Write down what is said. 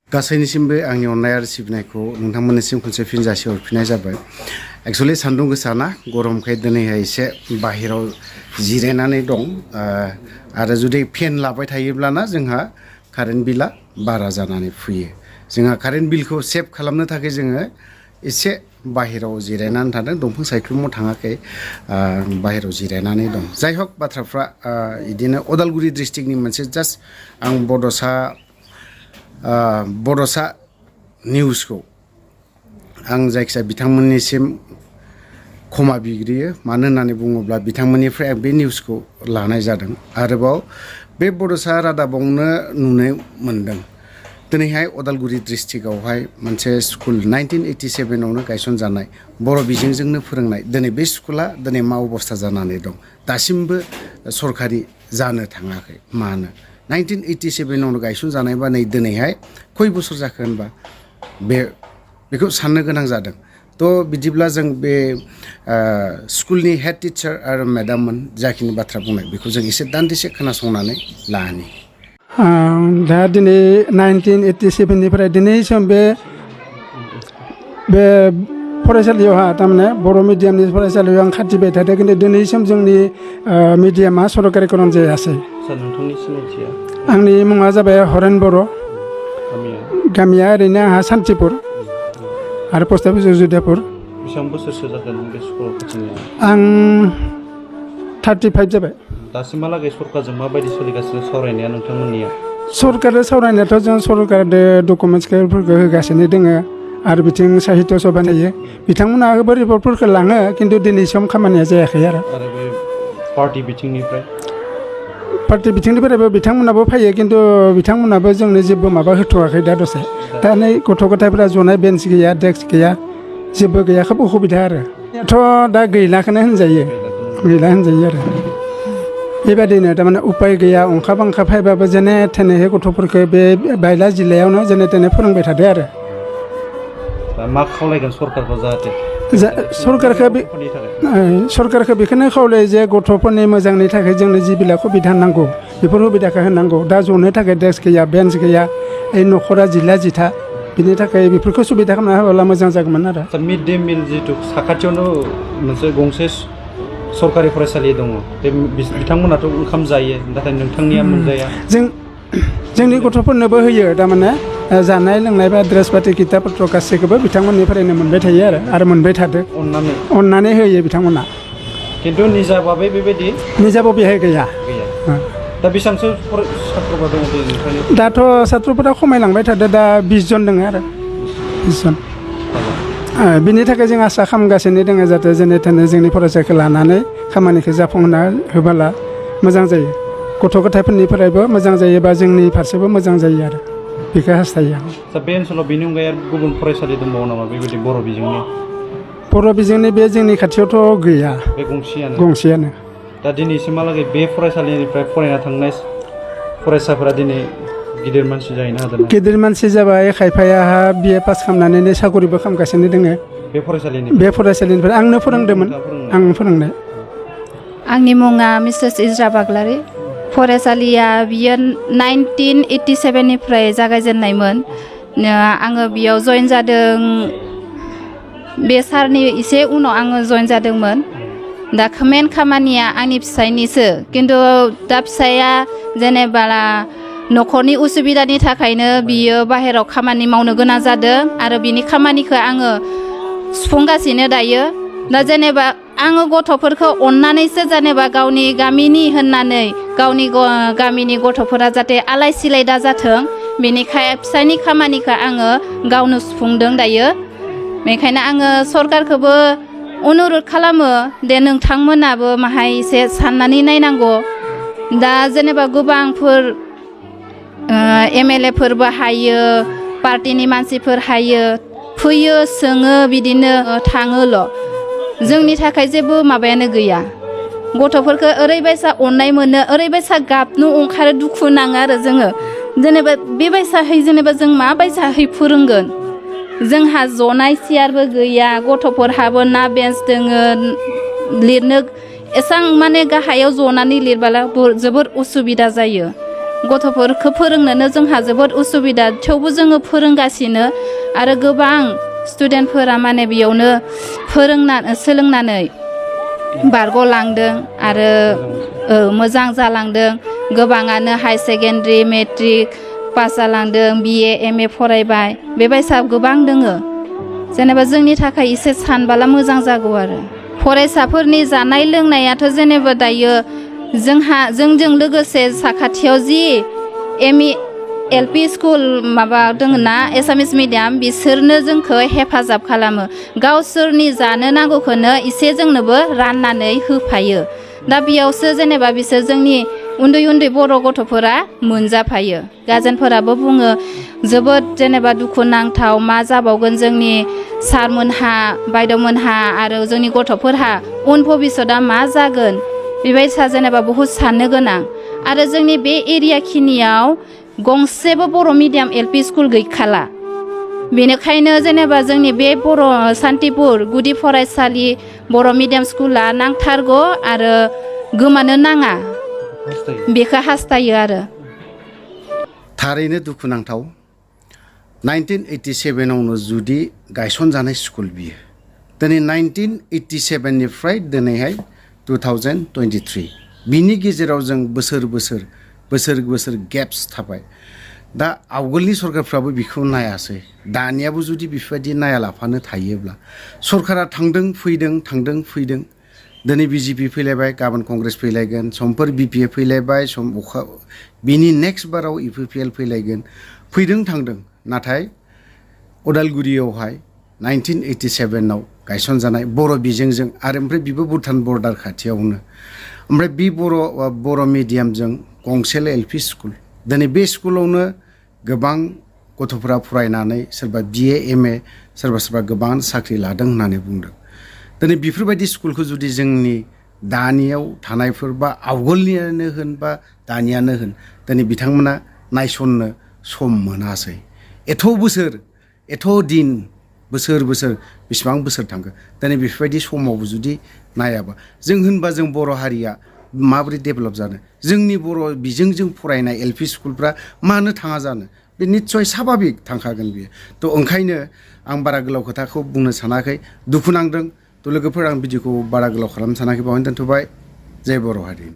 गासैनिसिमबो आंनि अननाय आरो सिबिनायखौ नोंथांमोननिसिम खनसे फिन जासिहरफिननाय जाबाय। एक्चुअली सान्दुं गोसाना गरमखाय दिनैहाय एसे बाहेराव जिरायनानै दं आरो जुदि फेन लाबाय थायोब्लाना जोंहा कारेन्ट बिला बारा जानानै फैयो। जोंहा कारेन्ट बिलखौ सेभ खालामनो थाखाय जोङो एसे बाहेराव जिरायनानै थादों, दंफां सायख्लुमाव थाङाखै, बाहेराव जिरायनानै दं। जाय हक बाथ्राफ्रा बिदिनो अदालगुरि डिस्ट्रिक्टनि मोनसे जास्ट आं बड'सा निउसखौ आं जायखिजाया बिथांमोननिसिम क्षमा बिग्रियो। मानो होननानै बुङोब्ला बिथांमोननिफ्राय बे निउसखौ लानाय जादों। आरोबाव बे बड'सा रादाबावनो नुनो मोनदों दिनैहाय अदालगुरि डिस्ट्रिक्टआवहाय मोनसे स्कुल 1987आवनो गायसनजानाय बर' बिजोंजोंनो फोरोंनाय दिनै बे स्कुला दिनै मा अबस्था जानानै दं दासिमबो सरकारि जानो थाङाखै। मानो 1987आवनो गायसनजानायबा नै दिनैहाय खय बोसोर जाखो होनबा बेखौ साननो गोनां जादों। थ' बिदिब्ला जों बे स्कुलनि हेड टिचार आरो मेडाममोन जाखिनि बाथ्रा बुंनाय बेखौ जों एसे दान्दिसे खोनासंनानै लानि। दा दिनै 1987निफ्राय दिनैसिम बे फरायसालियावहा थारमाने बर' मिडियामनि फरायसालियाव आं खाथिबाय थादों, खिन्थु दिनैसिम जोंनि मिडियामा सरकारिकरन जायासै। नोंथांनि सिनायथिया? आंनि मुङा जाबाय हरेन बर'। गामिया ओरैनो आंहा सान्थिपुर आरो पस्ट अफिस जुदियापुर। बेसेबां बोसोरसो जागोन बे स्कुलाव खाथिनाया? आं 35 जाबाय। दासिमहालागै सरकारजों माबायदि सोलिगासिनो सावरायनाया नोंथांमोननिया? सरकारजों सावरायनायाथ' जों सरकारजों डकुमेन्टसफोरखौ होगासिनो दोङो आरो बिथिं साहित्य सभा होयो। बिथांमोना रिपर्टफोरखौ लाङो, खिन्थु दिनैसिम खामानिया जायाखै। आरो बे पार्टि बिथिंनिफ्राय? पार्टि बिथिंनिफ्रायबो बिथांमोनाबो फैयो, खिन्थु बिथांमोनाबो जोंनो जेबो माबा होथ'वाखै दा दसे। दा नै गथ' गथायफोरा जनाय बेन्स गैया, डेस्क गैया, जेबो गैया, खोब उसुबिदा आरो थ' दा गैलाखौनो होनजायो आरो बेबायदिनो थारमाने उपाय गैया। अंखा बांखा फायबाबो जेने थेनेहै गथ'फोरखौ बे बायला जिल्लायावनो जेने थेने फोरोंबाय थादो आरो मा खावलायगोन सरकारखौ जाहाथे सरकारखौ बेखौनो खावलायो जे गथ'फोरनि मोजांनि थाखाय जोंनो जिबिला सुबिदा नांगौ बेफोर सुबिदाखौ होनांगौ। दा जनो थाखाय डेस्क गैया, बेन्स गैया, न'खरा जिला जिथा, बिनि थाखाय बेफोरखौ सुबिदा खालामना होब्ला मोजां जागौमोन। आरो मिड डे मिल जिथु साखाथियावनो मोनसे गंसे सरकारि फरायसालि दङ, बे बिथांमोनाथ' ओंखाम जायो, नाथाय नोंथांनिया मोनजाया। जोंनि गथ'फोरनोबो होयो, थारमाने जानाय लोंनाय बा ड्रेस पाति किताब पत्र गासैखौबो बिथांमोननिफ्रायनो मोनबाय थायो आरो मोनबाय थादो। अननानै होयो बिथांमोना, खिन्थु निजाबाबो बेबायदि निजाबो बेहाय गैया। दा बेसेबांसो सात्र'फोर दङ नोंथांनि? दाथ' सात्र'फोरा खमायलांबाय थादो, दा 20 जन दङ आरो 20 जन। बिनि थाखाय जों आसा खालामगासिनो दङ जाहाथे जेने थेने जोंनि फरायसाखौ लानानै खामानिखौ जाफुंहोना होबोला मोजां जायो। गथ' गथायफोरनिफ्रायबो मोजां जायो बा जोंनि फारसेबो मोजां जायो आरो बेखौ हास्थायो आं। बे ओनसोलाव बेनि अनगायै गुबुन फरायसालि दंबावो नामा बेबायदि बर' बिजोंनि? बर' बिजोंनि बे जोंनि खाथियावथ' गैया, बे गंसेयानो। दा दिनैसिमहालागै बे फरायसालिनिफ्राय फरायना थांनाय फरायसाफोरा दिनै गिदिर मानसि जाहैनो हादों? गिदिर मानसि जाबाय, खायफाया BA पास खालामनानै साकरिबो खालामगासिनो दोङो बे फरायसालिनिफ्राय। आंनो फोरोंदोंमोन, आं फोरोंनाय। आंनि मुङा मिसेस इज्रा बाग्लारि। फरायसालिया बियो 1987निफ्राय जागायजेननायमोन। आङो बेयाव जइन जादों, बे सारनि एसे उनाव आङो जइन जादोंमोन। दा मेन खामानिया आंनि फिसायनिसो, खिन्थु दा फिसाया जेनेबा न'खरनि उसुबिदानि थाखायनो बियो बाहेराव खामानि मावनो गोनां जादों आरो बिनि खामानिखौ आङो सुफुंगासिनो दायो। दा जेनेबा आङो गथ'फोरखौ अननानैसो जेनेबा गावनि गामिनि होननानै गावनि गामिनि गथ'फोरा जाहाथे आलाय सिलाय दा जाथों, बेनिखाय फिसानि खामानिखौ आङो गावनो सुफुंदों दायो। बेनिखायनो आङो सरकारखौबो अनुरद खालामो दे नोंथांमोनाबो माहाय एसे साननानै नायनांगौ। दा जेनेबा गोबांफोर MLA फोरबो हायो, पार्टिनि मानसिफोर हायो, फैयो, सोङो, बिदिनो थाङोल'। जोंनि थाखाय जेबो माबायानो गैया। गथ'फोरखौ ओरैबायसा अननाय मोनो, ओरैबायसा गाबनो ओंखारो, दुखु नाङो आरो जोङो जेनेबा बेबायसाहै जेनेबा जों माबायसाहै फोरोंगोन। जोंहा जनाय सियारबो गैया, गथ'फोरहाबो ना बेन्स दोङो, लिरनो एसां माने गाहायाव जनानै लिरबोला जोबोर उसुबिदा जायो। गथ'फोरखौ फोरोंनोनो जोंहा जोबोद उसुबिदा थेवबो जोङो फोरोंगासिनो आरो गोबां स्टुडेन्टफोरा माने बेयावनो सोलोंनानै बारग'लांदों आरो मोजां जालांदों गोबाङानो हाई सेकेन्डारि मेट्रिक पास जालांदों BA MA फरायबाय बेबायसा गोबां दोङो जेनेबा जोंनि थाखाय एसे सानबाला मोजां जागौ आरो फरायसाफोरनि जानाय लोंनायाथ' जेनेबा दायो जोंजों लोगोसे साखाथियाव जि ME LP स्कुल माबा दङ ना एसामिस मिडियाम बिसोरनो जोंखौ हेफाजाब खालामो गावसोरनि जानो नांगौखौनो एसे जोंनोबो राननानै होफायो दा बेयावसो जेनेबा बिसोर जोंनि उन्दै उन्दै बर' गथ'फोरा मोनजाफायो गार्जेनफोराबो बुङो जोबोद जेनेबा दुखुनांथाव मा जाबावगोन जोंनि सारमोनहा बायद'मोनहा आरो जोंनि गथ'फोरहा उन भबिसतआ मा जागोन बेबायसा जेनेबा बहुद साननो गोनां आरो जोंनि बे एरिया खिनियाव गंसेबो बर' मिडियाम LP स्कुल गैखाला बेनिखायनो जेनेबा जोंनि बे बर' सान्तिपुर गुदि फरायसालि बर' मिडियाम स्कुला नांथारगौ आरो गोमानो नाङा बेखौ हास्थायो आरो थारैनो दुखुनांथाव 1987आवनो जुदि गायसनजानाय स्कुल बियो दिनै 1987निफ्राय दिनैहाय 2023 बिनि गेजेराव जों बोसोर गेप्स थाबाय दा आवगोलनि सरकारफ्राबो बेखौ नायासै दानियाबो जुदि बेफोरबायदि नायालाफानो थायोब्ला सरकारा थांदों फैदों दिनै BJP फैलायबाय गाबोन कंग्रेस फैलायगोन समफोर BPA फैलायबाय बिनि नेक्स्ट बाराव UPPL फैलायगोन फैदों थांदों नाथाय उदालगुरियावहाय 1987आव गायसनजानाय बर' बिजोंजों आरो ओमफ्राय बिबो भुटान बर्डार खाथियावनो ओमफ्राय बे बर' मिडियामजों गंसेल LP स्कुल दिनै बे स्कुलावनो गोबां गथ'फोरा फरायनानै सोरबा BA MA सोरबा गोबां साख्रि लादों होननानै बुंदों दिनै बेफोरबायदि स्कुलखौ जुदि जोंनि दानियाव थानायफोर बा आवगोलनियानो होन बा दानियानो होन दिनै बिथांमोना नायसननो सम मोनासै एथ' दिन बोसोर बेसेबां बोसोर थांखो दिनै बेफोरबायदि समावबो जुदि नायाबा जों होनबा जों बर' हारिया माबोरै डेभेलप जानो जोंनि बर' बिजोंजों फरायनाय LP स्कुलफ्रा मानो थाङा जानो बे निस्सय साभाबिक थांखागोन बियो थ' ओंखायनो आं बारा गोलाव खोथाखौ बुंनो सानाखै दुखु नांदों थ' लोगोफोर आं भिडिअखौ बारा गोलाव खालामनो सानाखै बावनो दोनथ'बाय जय बर' हारि